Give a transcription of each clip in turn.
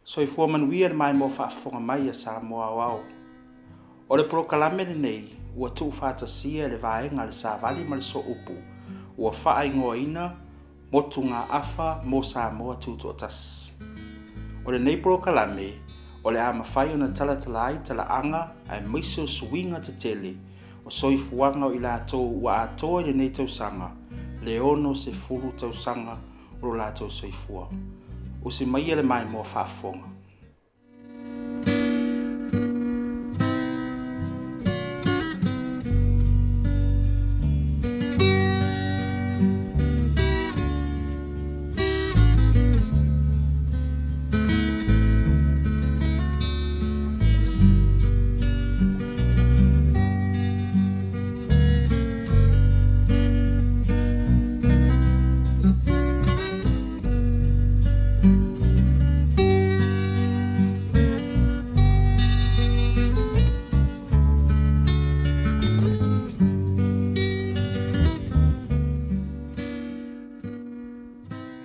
Soifua manuia le maimoa faafofoga mai a Samoa Aoao. O le polokalame lenei ua tuufaatasia e le vaega a le Savali ma le Sooupu ua faaigoaina Motugaafa mo Samoa Tutoatasi. O lenei polokalame o le a mafai ona talatala ai talaaga aemaise o suiga tetele o soifuaga o i latou ua atoa i lenei tausaga le 60 tausaga o lo latou soifua. Usi maia le maimoa faafofoga.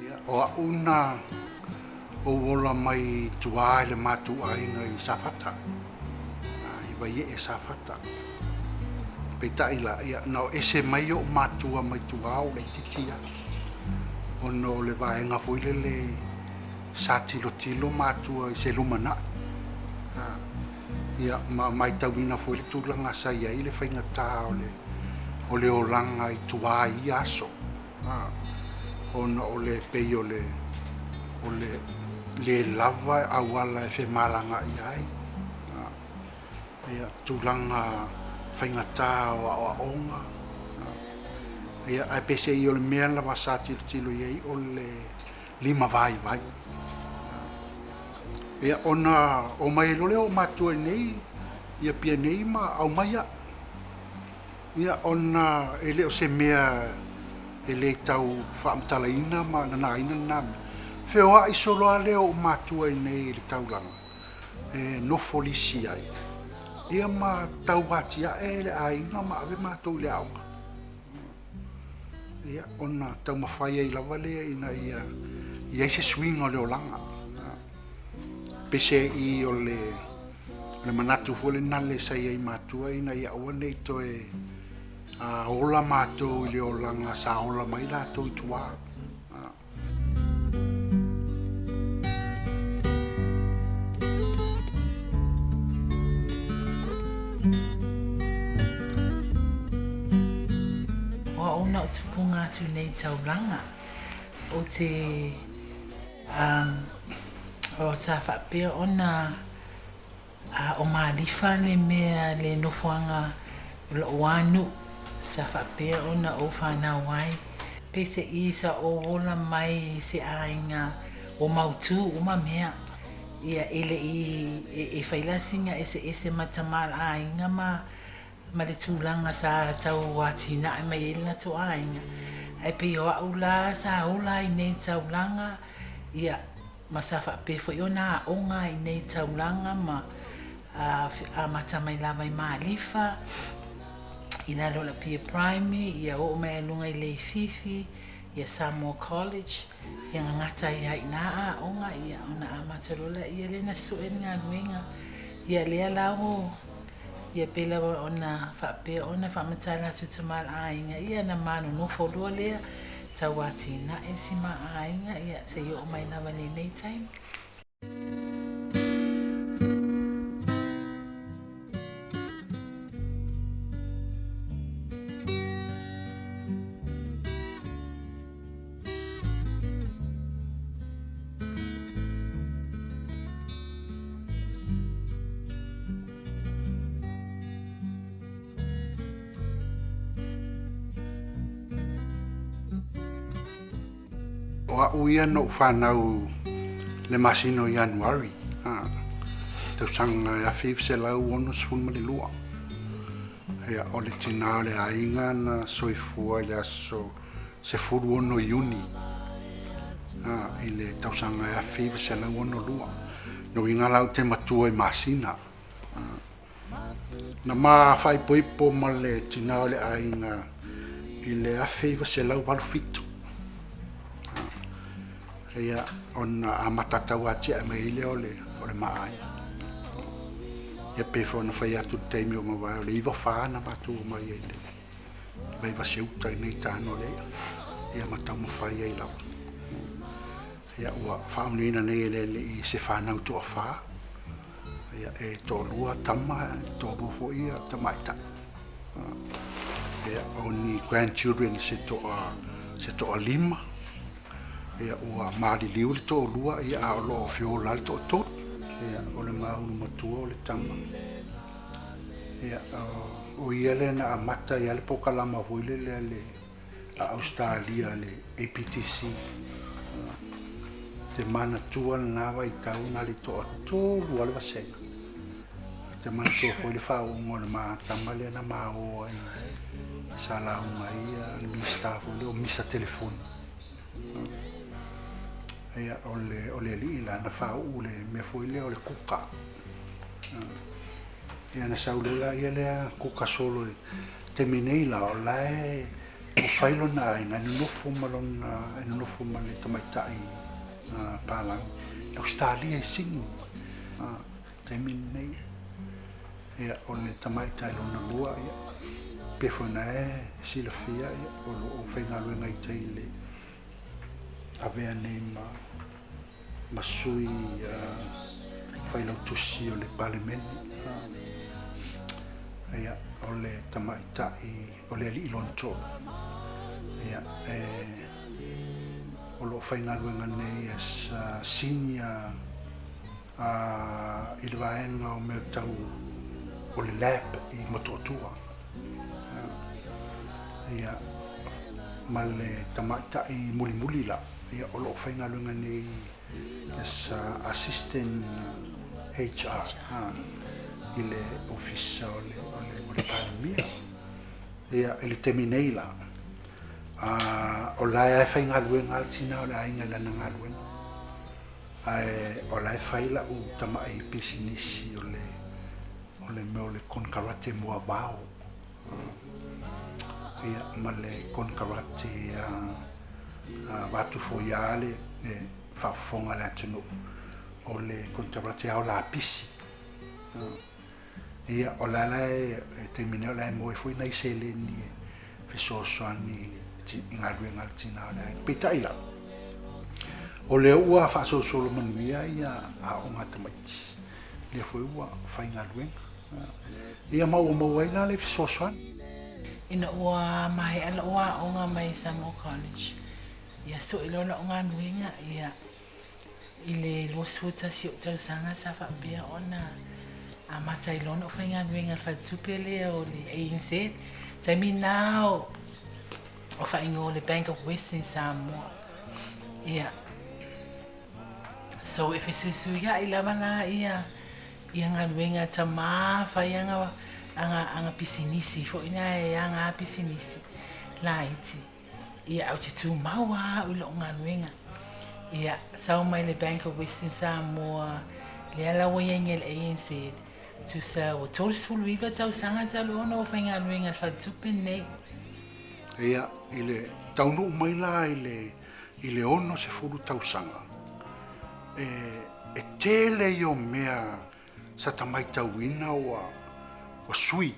Ia, o a'u na ou ola mai i tua i le matou aiga i Safata, i Vaiee Safata. Peitai la, ia, na o ese mai o'u matua mai tua o laitiiti ia, ona o le vaega foi lele sa tilotilo matua i se lumanai. Ia, ma maitauina foi le tulaga sa i ai le faigatā o le, o le olaga i tua i ia aso. Ona o le pei o le, o le le lava auala e femalagaai ai. Ia, tulaga faigata o aoaoga, ia, ae peiseai o le mea lava sa tilotilo i ai o le limavaivai. Ia, ona omai ai loa lea o matua i inei i Apia nei ma aumai au. Ia, ona e le o se mea e le tau faamatalaina ma nanaina lena mea. Feoai solo lava lea o ou matua i inei i le taulaga e nofo lisi ai, ia ma tau atiae le aiga ma ave matou i le aoga. Ia, ona taumafai ai lava lea ina ia i ai se suiga o le olaga. Peiseai o le manatu foi lenale sa i ai matua ina ia aua ne i toe ola matou i le olaga sa ola mai latou i tua. O au na o tupunga atu nei taulaga o te o sa faapea ona A o Malifa le mea le nofoaga o loʻu anu sa faapea ona ou fanau ai. Peiseʻi sa ou ola mai i se aiga ua mautū uma mea. Ia e le i e fai la sina eseese ma tama aiga ma ma le tulaga sa tau atinae mai ai le latou aiga. Ae pei o aʻu la sa ola ai nei taulaga, ia Ma sa faapea foi ona aoga i nei taulaga ma amata mai lava i Malifa, i lalo o le Apia Primary, ia oo mai ai i luga i Leififi, ia Samoa College, ia gagata ai lava i ina aoga, ia ona amata loa lea lea na sue le galuega. Ia lea la ua Ia pei lava ona faapea ona faamatala atu tama aiga, ia na ma nonofo loa lea, tau atinae si ma aiga, ia seia oo mai lava i lenei taimi. O a'u ia na ou fanau le masina o Ianuari, tausaga e 1962. Ia, o le tina o le aiga na soifua i le aso 16 Iuni i le tausaga e 1962. Lona uiga la ou te matua i masina. Na ma faaipoipo ma le tina o le aiga i le 1987. Ia, ona amata tauatiae mai ai lea o le, o le ma aiga. Ia pei foi ona fai atu i le taimi ua mavae, o le 94 na matou omai ai i le Vaivase-uta i nei tano o le i'a, ia ma taumafai ai lava. Ia, ua faauigaina nei e le Alii se fanau toafa, ia, e toalua tama, e toalua foi ia tamaitai. Ia, o ni grandchildren se toa, se toalima, Ia, ua maliliu le toalua, ia, a o lo o feola lava le toatolu. Ia, o le maulu matua o le tama. Ia, o ia lea na amata ai lava le polokalama foi lele a le a Ausetalia, le APTC. Te manatua lena vaitau na le toatolu lava le vasega. Te manatua foi le faauuga o le ma tama lea na ma o ai sa lauga ai le Minisita foi lea o Misa Telefoni. Ia, o le, o le alii la na faauu le mea foi lea o le kuka. Ia na sau loa la ia lea kuka solo i taimi nei la o la e ua fai lona aiga e nonofo ma lona, e nonofo ma le tamaitai palagi i Ausetalia i Sydney. Taimi lenei, ia, o le tamaitai lona lua, ia, pei foi ona e silafia, ia, o lo o faigaluega i tai i le avea nei ma, ma sui failautusi o le Palemene. Ia, o le tamaitai o le alii lona tolu, ia, e, o lo o faigaluega nei as senior ā, i le vaega o mea tau o le lab i Motootua, ia, ma le tamaitai mulimuli la, ia, o lo o faigaluega nei as assistant HR, ā, i le Ofisa o le, o le, o le Palemia. Ia, i le taimi nei la, ā, o la e faigaluega lava le tina o le aiga i lana galuega. Ae o la e fai la'u tama'i pisinisi o le o le mea o le konekarate moavao ia ma le konekarate a vaeatu foi a le faafofoga a le atunuu o le konekarate ao lapisi. Ia, o la la e, e taimi nei o la e moe foi nai seleni e fesoasoani i le galuega a le tina o le aiga. Peitai la, o lea ua faasolosolo manuia ia aoga a tamaiti, lea foi ua faigaluega. Ia ma ua maua ai la le fesoasoani. Ina ua maea lou aoga mai Samoa College, ia sue loa lau galuega, ia I le 21 o tausaga sa faapea ona amata ai loa ona ou faigaluega i le faletupe lea o le ANZ. Taimi na o faaigoa o le Bank of Western Samoa. Ia, so e fesuisuiai lava la ia ia galuega a tama fai aga aga pisinisi foi na e aga pisinisi laiti. Ia, ou te tumau lava au i lou galuega. Ia, sau mai le Bank of Western Samoa, lea la ua i ai nei le ANZ, tusa ua 39 tausaga talu ona ua faigaluega i le faletupe lenei. Ia, i le taunuu mai la i le, i le 60 tausaga, e, e tele ia o mea Sa ta maitauina ua ua sui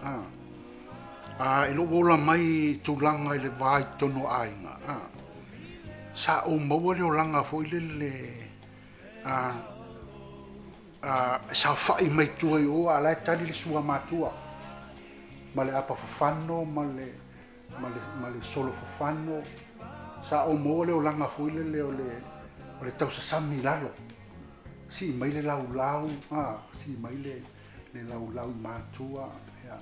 a a i lou ola mai i tulaga i le va i totonu o aiga a sa ou maua le olaga foi lele a a e saofai mai tua i o a la e tali le sua matua ma le apa fafano ma le ma le ma le solo fafano sa ou maua le olaga foi lele o le o le tausasami i lalo. Sii mai le laulau, a, sii mai le, le laulau i matua, ia.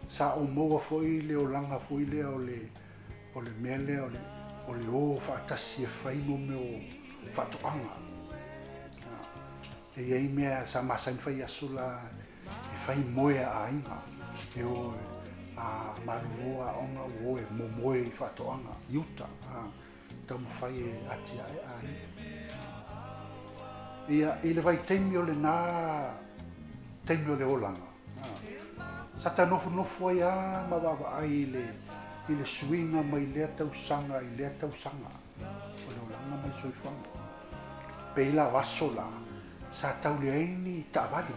Sa ou maua foi le olaga foi lea o le, o le mea lea o le, o le o faatasi e fai mo mea o faatoaga. A, e i ai mea sa masani fai aso la e fai moe a aiga, e o a malolo aoga ua o e momoe i faatoaga i uta. A, taumafai e atiae aiga. Ia, i le vaitaimi o lena taimi o le olaga, sa ta nofonofo ai lava ma vaavaai i le, i le suiga mai lea tausaga i lea tausaga o le olaga ma le. le soifuaga. Pei la o aso la, sa tau leai ni taavale.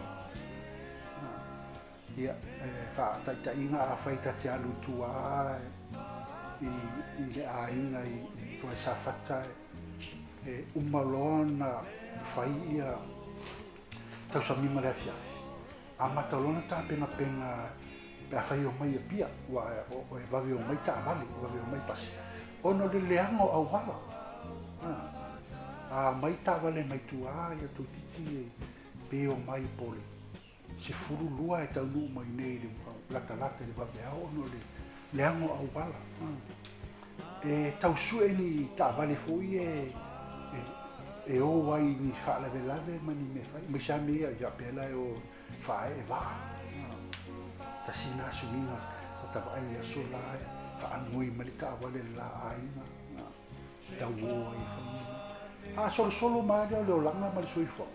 Ia, e faataitaiga afai ta te alu i tua i i le aiga i tua i Safata e uma loa ona fai ia tausamiga o le afiafi, amata loa ona tapenapena pe afai e omai i Apia, aua e vave omai taavale, e vave omai pasi, ona o le leaga o auala. A omai taavale mai tua ia toeitiiti pe omai po o le 12 e taunuu mai nei i le latalata i le vaveao ona o le leaga o auala. E tau sue ni taavale foi e e o ai i ni faalavelave ma ni mea fai, aemaise lava mea ia faapea la e o faaee vaa. Tasi lena suiga sa ta vaai i aso la e faanoi mai le taavale a le la aiga. Tau o ai e fai mea na. A solosolo mai lea o le olaga ma le soifuaga,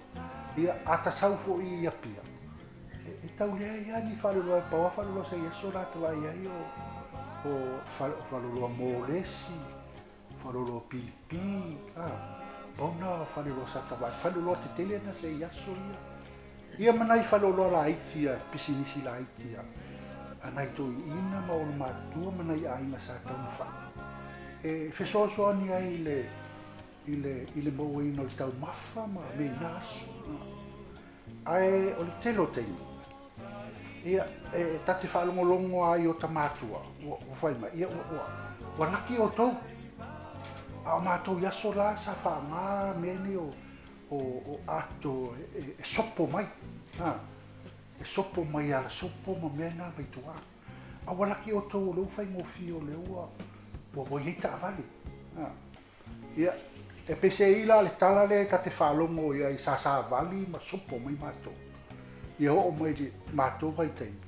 ia, a ta sau foi i Apia, e tau leai lava ni faleoloa e pau lava faleoloa sa i aso la ta vaai ai o, o faleoloa molesi, faleoloa pipi, a, pau na o faleoloa sa ta vaai, faleoloa tetele na sa i aso ia. Ia ma nai faleoloa laiti a pisinisi laiti a a nai toeaiina ma ona matutua ma nai aiga sa taumafai e fesoasoani ai i le i le i le mauaina o le taumafa ma mea i na aso. Ae o le tele o taimi, ia, e ta te faalogologo lava i ota matua ua ua fai mai, ia ua ua ua laki outou, a o matou i aso la sa faaaoga mea nei o o ato e sopo mai, a, e sopo mai e ala sopo ma mea na mai tua. A ua laki outou o lea ua faigofie o lea ua ua i ai taavale. A, ia, e peiseai la le tala lea ta te faalogo i ai sa savali ma sopo mai matou. Ia oo mai i le matou vaitaimi,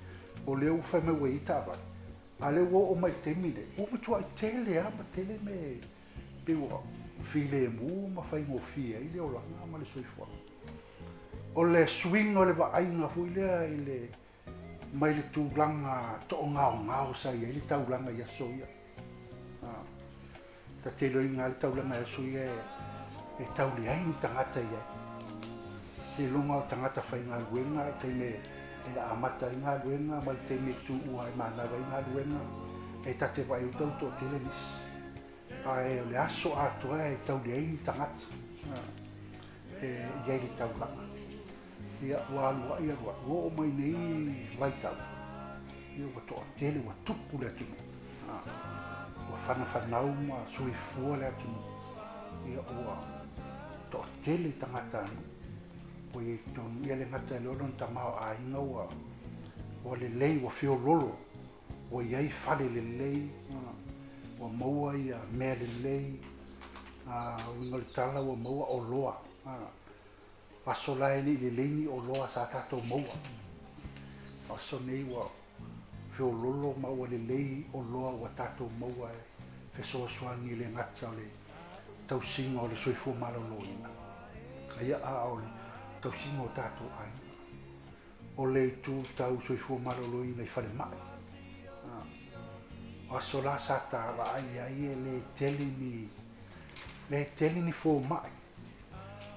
o lea ua fai mai ua i ai taavale, a o lea ua oo mai i le taimi lenei, ua matuai tele lava ma tele mea e Pei ua filemu ma faigofie ai le olaga ma le soifuaga. O le suiga o le vaaiga foi lea i le mai le tulaga to'ogaogao sa i ai le taulaga i aso ia. Ta te iloaina lava le taulaga i aso ia e tau leai ni tagata i ai. Seiloga o tagata faigaluega i taimi e amata ai galuega ma le taimi e tuua ai manava ai galuega, e ta te vaai ai ua tau toatele nisi. Ae o le aso atoa e tau leai ni tagata e i ai le taulaga. Ia, ua alu ai alu ai, ua oo mai nei vaitau, ia ua toatele, ua tupu le atunuu. Ua fanafanau ma soifua le atunuu. Ia, ua toatele tagatanuu ua i ai i totonu. Ia le gata i lea o lona tamaoaiga ua ua lelei, ua feoloolo. Ua i ai fale lelei, ua maua ia mea lelei, uiga o le tala ua maua oloa. O aso la e le i lelei ni oloa sa tatou maua. O aso nei ua feololo ma ua lelei oloa ua tatou maua e fesoasoani e le gata o le tausiga o le soifua maloloina, ia a o le tausiga o tatou aiga. O le itu tau soifua maloloina i falemai. O aso la sa ta vaai ai e le tele ni, le tele ni fomai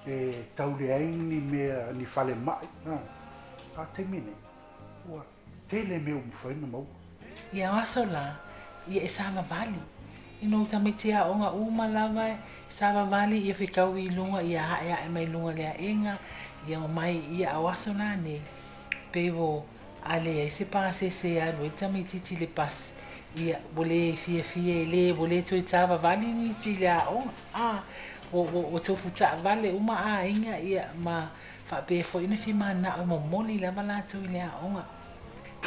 e tau leai ni mea, ni falemai. A taimi nei, ua tele mea ua mafai ona maua. Ia o aso la, ia e savavali. Ina ua tamaiti aoga uma lava e savavali ia fekaui i luga ia aeae mai luga le aega ia omai ia a o aso la nei pei ua a leai se pasese e alu ai le tamaititi i le pasi ia ua le fiafia e le ua le toe savavali nisi i le aoga a ua ua ua tofu taavale uma aiga ia ma faapea foi ona fia manao e momoli lava latou i le aoga.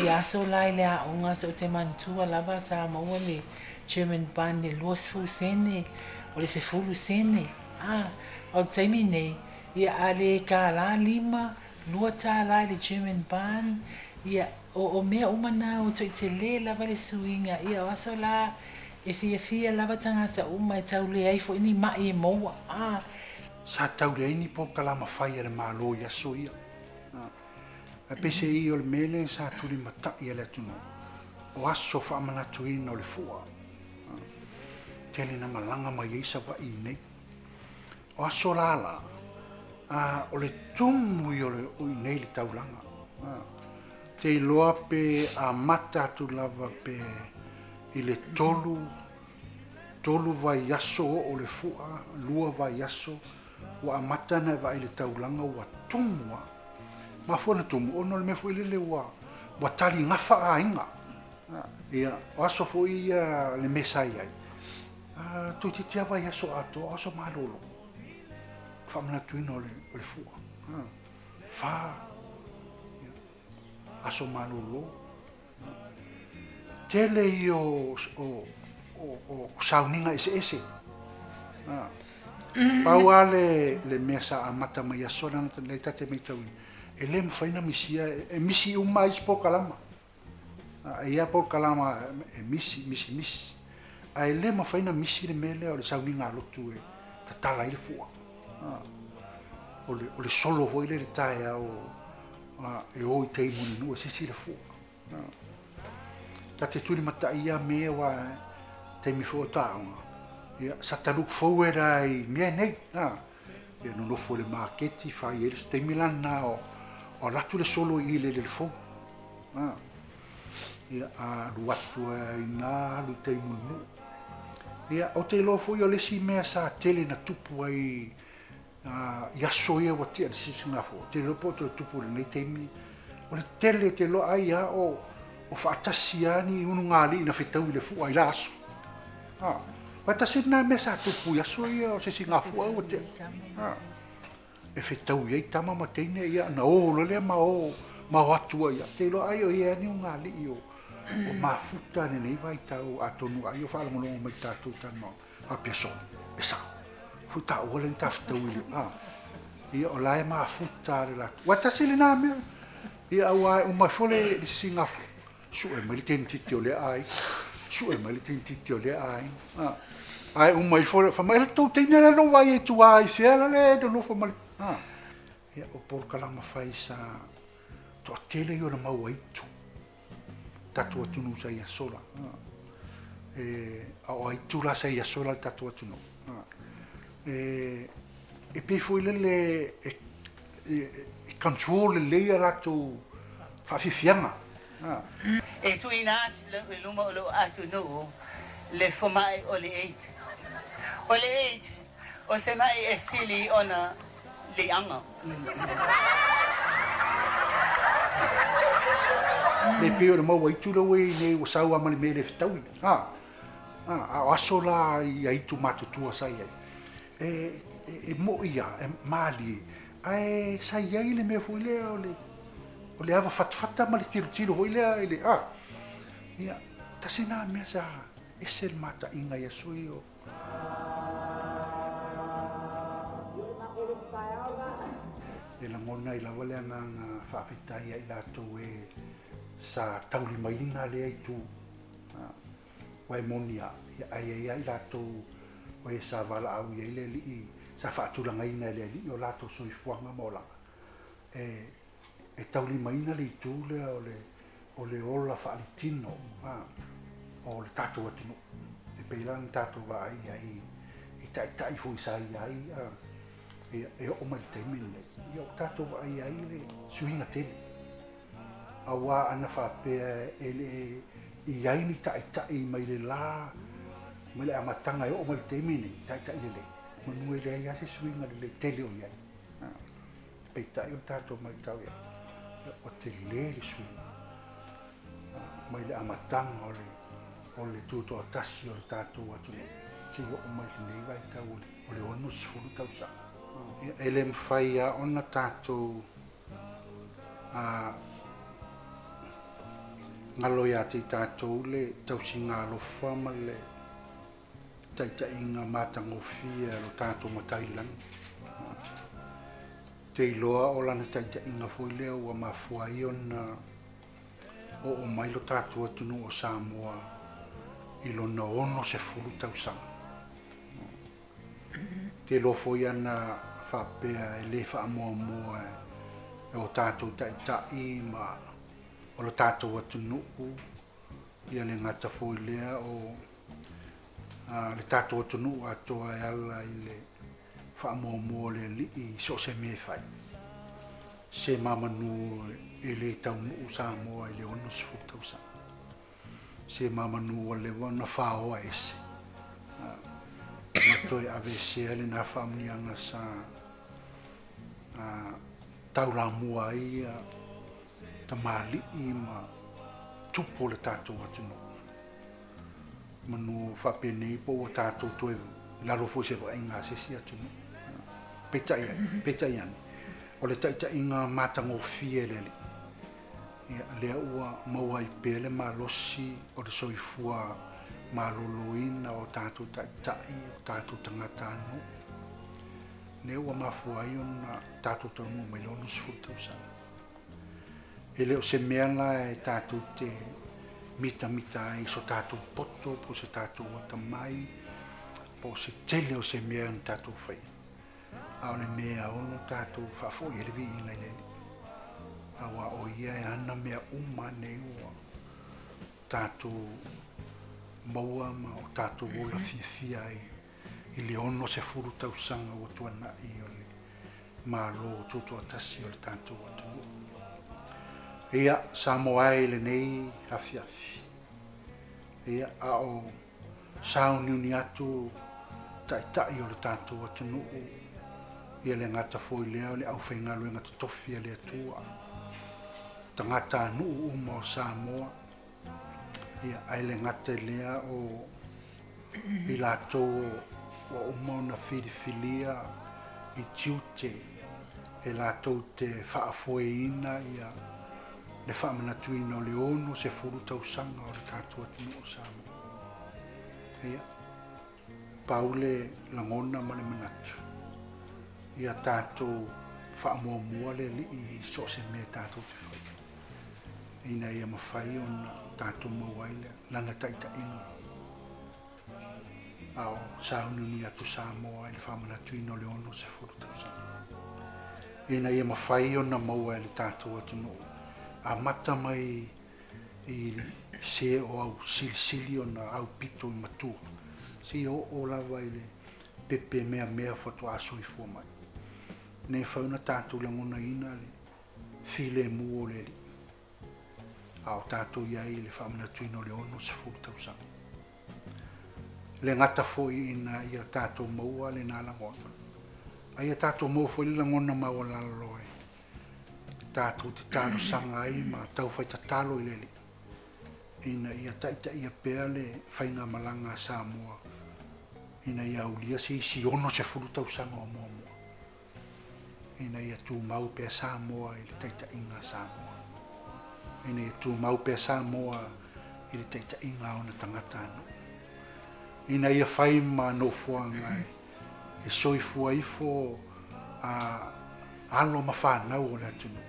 Ia aso la i le aoga so o te manatua lava sa maua le German bun le 20 sene o le 10 sene a o le taimi nei ia a le kālā lima lua tālā i le German bun ia o o mea uma na ua toe tele lava le suiga ia o aso la e fiafia lava tagata uma e tau leai foi ni ma'i e maua a. Sa tau leai ni polokalama fai a le Malo i aso ia. Ae peiseai o le mea lea sa tulimatai e le atunuu, o aso faamanatuina o le fua. Tele na malaga mai ai Savaii i nei. O aso lala, a, o le tumu ia o le o i nei le taulaga. A, te iloa pe amata atu lava pe i le tolu, tolu vaiaso oo le fua, lua vaiaso, ua amata ona e vaai i le taulaga ua tumu lava. Mafua ona tumu, ona o le mea foi lele ua, ua tali gafa aiga. Ia, o aso foi ia le mea sa i ai, a, toeitiiti lava vaiaso atoa, o aso malolo, faamanatuina o le, o le fua. Fa, ia, aso malolo. Tele ia o, o, o, o sauniga eseese. Pau lava le, le mea sa amata mai aso lena lea ta te matauina, e le mafai ona misia, e misi uma isi polokalama. E i ai polokalama e misi, misi, misi. Ae le mafai ona misi le mea lea o le sauniga lotu e tatala ai le fua. O le, o le solo foi lea i le taeao e o i tai Mulinuu e sisi le fua. Ta te tulimatai ia mea aua taimi foi o taoga, ia sa ta look forward lava i mea nei. Ia nonofo i le maketi fai ai le taimi la lena o alu atu le solo i i le eleele fou. Ia alu atu ai ina alu i tai Mulinuu. Ia ou te iloa foi o le isi mea sa tele na tupu ai i aso ia ua tea i le sisigafua, ou te le iloa po o toe tupu i lenei taimi, o le tele te iloa ai lava o, o faatasi lava ni ulugalii na fetaui i le fua i la aso. A, aua tasi lena mea sa tupu i aso ia o sisigafua ua tea. A, e fetaui ai tama ma teine, ia ona o loa lea ma o, ma o atu ai lava. Ou te iloa ai o i ai lava ni ulugalii o, o mafuta i lenei vaitau, atonu ai o faalogologo mai i tatou talanoaga. Faapea soo, e sao. Foi taua lea na ta fetaui i le, a. Ia, o la e mafuta le latou. Ua tasi lena mea. Ia, aua e uma ifo le, le sisigafua, sue mai le tenititi o lea aiga, sue mai le tenititi o lea aiga. A. Ae uma ifo, fai mai, e le tou teine lea na ou vaai ai i tua i fea la le nonofo ma le, a. Ia, o polokalama fai sa toatele ia o le mau aitu. Tatou atunuu sa i aso la. E, a o aitu la sa i aso la le tatou atunuu. E, e pei foi lele e, e, e control lelei a latou faafiafiaga. E tuuina atu i luma o lou atunuu le fomai o le AIDS. O le AIDS, o se maʻi e sili ona leaga. Le pei o le mau aitu lea ua i ai nei ua sau lava ma le mea e le fetaui. A, a, a o aso la i aitu matutua sa i ai, e, e, e moʻi lava, e malie, ae sa i ai le mea foi lea o le, o le ava fatafata ma le tilotilo foi lea i le, a, ia, tasi lena mea sa ese le mataiga i aso ia o, E lagona ai lava le agaga faafetai ia i latou e sa taulimaina lea itu. Aua e moni lava, ae i ai lava i latou o e sa valaau i ai le Alii, sa faatulagaina e le Alii o latou soifuaga ma olaga. E taulimaina le itu lea o le o le ola faaletino o le tatou atunuu. E pei la ona tatou vaai i ai i taitai foi sa i ai ia, e oo mai i le taimi lenei, ia ua tatou vaai ai le suiga tele. Aua ana faapea e le i ai ni taitai mai le la, mai le amataga e oo mai i le taimi lenei, taitai lelei, manu e leai lava se suiga lelei tele o i ai. Peitai o le tatou matau i ai, ua tele le suiga mai le amataga o le o le tutoatasi o le tatou atunuu seia oo mai i lenei vaitau o le 60 tausaga. E le mafai lava ona tatou galo ia te i tatou le tausiga alofa ma le taitaiga matagofie a lo tatou Matai i le Lagi. Te iloa o lana taitaiga foi lea ua mafua ai ona oo mai lo tatou atunuu o Samoa i lona 60 tausaga. Te iloa foi ana faapea e le faamuamua e o tatou taitai ma o lo tatou atunuu ia le gata foi lea o le tatou atunuu atoa e ala i le faamuamua o le Alii i so o se mea e fai. Se ma manu e le taunuu Samoa i le 60 tausaga. Se ma manu ua leva ona faoa ese ma toe aveesea lena faamanuiaga sa taulamua ai tamalii ma tupu o le tatou atunuu. Manu faapenei po ua tatou toe lalo foi i se vaaiga a se isi atunuu. Peitai ai, peitai ane, o le taitaiga matagofie e le Alii, ia, lea ua maua ai pea le malosi o le soifua maloloina o tatou taitai, o tatou tagatanuu, lea ua mafua ai ona tatou taunuu mai i le 60 tausaga. E le o se mea la e tatou te mitamita ai i so tatou poto po o se tatou atamai po o se tele o se mea na tatou faia, a o le mea e ao ona tatou faafoi ai le viiga i le Alii, aua o Ia e ana mea uma nei ua tatou maua ma o tatou ola fiafia ai i le 60 tausaga ua tuanai o le Malo Tutoatasi o le tatou atunuu. Ia, Samoa e i lenei afiafi, ia, a o sauniuni atu Taitai o le tatou atunuu, ia le gata foi lea o le aufaigaluega totofi a le Atua, tagatanuu uma o Samoa, Ia, ae le gata i lea o i latou ua uma ona filifilia i tiute e latou te faafoeina ia le faamanatuina o le 60 tausaga o le tatou atunuu o Samoa. Ia, pau le lagona ma le manatu, ia tatou faamuamua le Alii i so o se mea tatou te faia. ina ia mafai ona tatou maua ai Lana taitaiga a o sauniuni atu Samoa i le faamanatuina o le 60 tausaga, ina ia mafai ona maua e le tatou atunuu amata mai i se o au silisili ona aupito i matua seia oo lava i le pepe meamea faatoa soifua mai. Ina ia mafai ona tatou lagonaina le filemu o le Alii, a o tatou i ai i le faamanatuina o le 60 tausaga. E le gata foi ina ia tatou maua lena lagona, a ia tatou maua foi le lagona maualalo e tatou te talosaga ai ma taufai tatalo i le Alii, ina ia taitaia pea le faigamalaga a Samoa ina ia aulia se isi 60 tausaga o muamua. ina ia tumau pea Samoa i le taitaiga a Samoa, ina ia tumau pea Samoa i le taitaiga a ona tagatanuu, ina ia fai ma nofoaga e soifua ifo a alo ma fanau o le atunuu,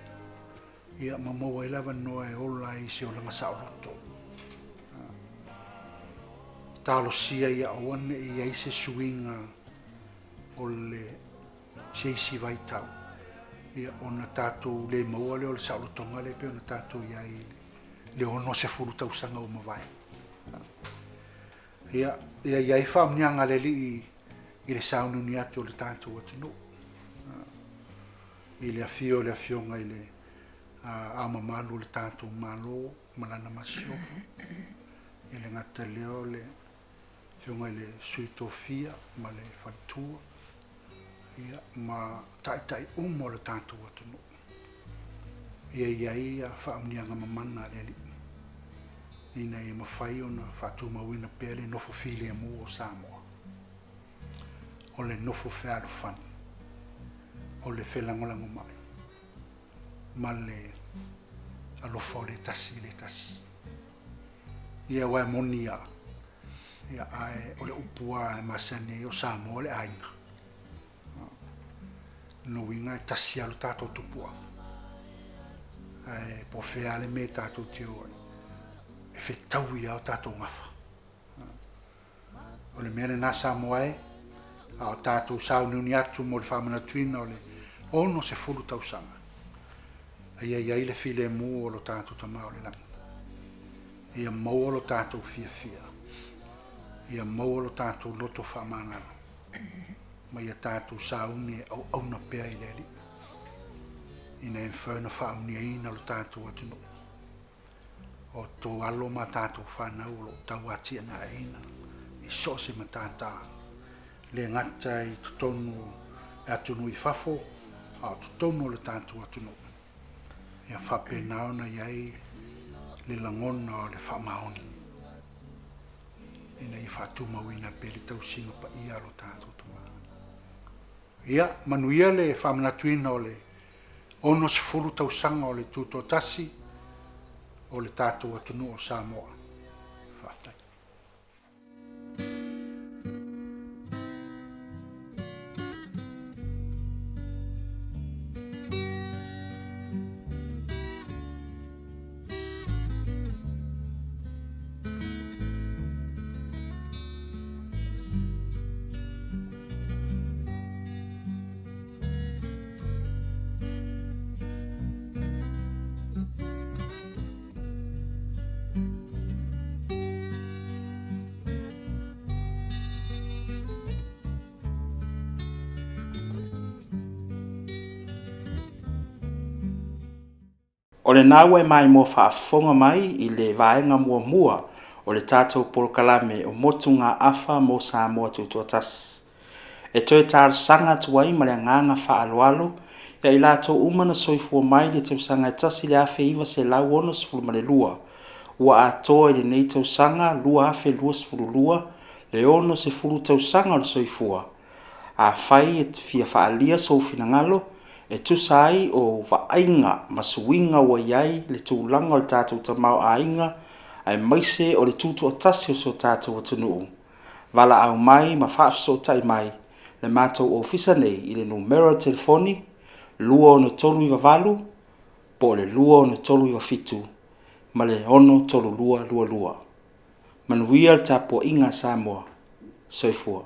ia ma maua ai le avanoa e ola ai i se olaga saoloto. Talosia ia aua ne i i ai se suiga o le se isi vaitau, ia, ona tatou le maua lea o le saolotoga lea e pei ona tatou i ai i le 60 tausaga ua mavae. Ia, ia i ai faamanuiaga a le Alii i le sauniuni atu o le tatou atunuu, i le afio o le Afioga i le Ao Mamalu o le tatou Malo ma lana Masiofo, e le gata i lea o le Afioga i le Sui Tofia ma le Faletua, ia, ma taitai uma o le tatou atunuu. Ia i ai ia faamanuiaga mamana a le Alii, ina ia mafai ona faatumauina pea le nofo filemu o Samoa, o le nofo fealofani, o le felagolagomai, ma le alofa o le tasi i le tasi. Ia aua e moni a, ia ae o le upu a e masani ai o Samoa le aiga. Lona uiga e tasi a lo tatou tupuaga. Ae po o fea a le mea tatou te o ai, e fetaui a o tatou gafa. O le mea lena Samoa e, a o tatou sauniuni atu mo le faamanatuina o le 60 tausaga, a ia i ai le filemu o lo tatou Tama o le Lagi. Ia maua lo tatou fiafia. Ia maua lo tatou loto faamagalo. Ma ia tatou sauni e auauna pea i le Alii, ina ia mafai ona faamanuiaina lo tatou atunuu. O outou alo ma a tatou fanau o lo o tauatiaegaeina i so o se matata, le gata i totonu o le atunuu i fafo, a o totonu o le tatou atunuu. Ia faapena ona i ai le lagona o le faamaoni ina ia faatumauina pea le tausiga paia a lo tatou Tama. Ia manuia le faamanatuina o le 60 tausaga o le Tutoatasi o le tatou atunuu o Samoa. Faafetai. O lena ua e maimoa faafofoga mai i le vaega muamua o le tatou polokalame o Motugaafa mo Samoa Tutoatasi. E toe talosaga atu ai ma le agaga faaaloalo ia i latou uma na soifua mai i le tausaga e 1962, ua atoa i lenei tausaga 2022 le 60 tausaga o le soifua. Afai e te fia faaalia sou finagalo e tusa ai o vaaiga ma suiga ua i ai le tulaga o le tatou tamaoaiga aemaise o le tutoatasi o si o tatou atunuu, valaau mai ma faafesootai mai le matou ofisa nei i le numera o le telefoni 26398 po o le 26397 ma le 63222. Manuia le tapuaiga a Samoa. Soifua.